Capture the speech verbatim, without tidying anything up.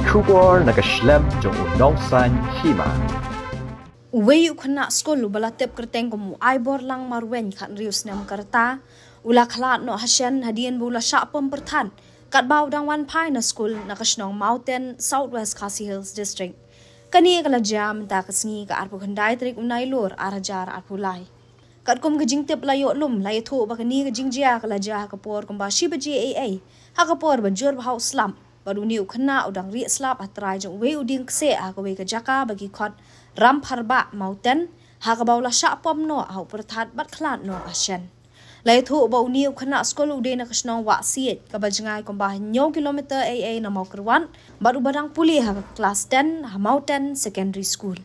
Khubor na ka shlem jong u nongsan hima. Uwei u khynnah skul uba la tip kyrteng kum u Aiborlang Marwein, khathynriew snem ka rta, u la khlad noh ha shen hadien ba u la shah pom pyrthat katba u dang wan phai na skul na ka shnong Mawten, South West Khasi Hills District. Kane ka la jia mynta ka sngi, ka arphew khyndai tarik u Nailur ar hajar arphew lai. Katkum ka jingtip la ïoh lum, la ïathuh ba kane ka jingjia ka la jia ha ka por kumba shi baje eiei, ha ka por ba jur bha u slap, bad une u khynnah u dang rieh slap ha trai jong uwei u dieng kseh ha kawei ka jaka ba ki khot Rampharbah Mawten, ha kaba u la shah pom noh ha u pyrthat bad khlad noh ha shen. La ïathuh ba une u khynnah skul u dei na ka shnong Wahsiej, kaba jngai kumba hynñiew kilometer eiei na Mawkyrwat, bad uba dang pule ha ka klas ten ha Mawten Secondary School.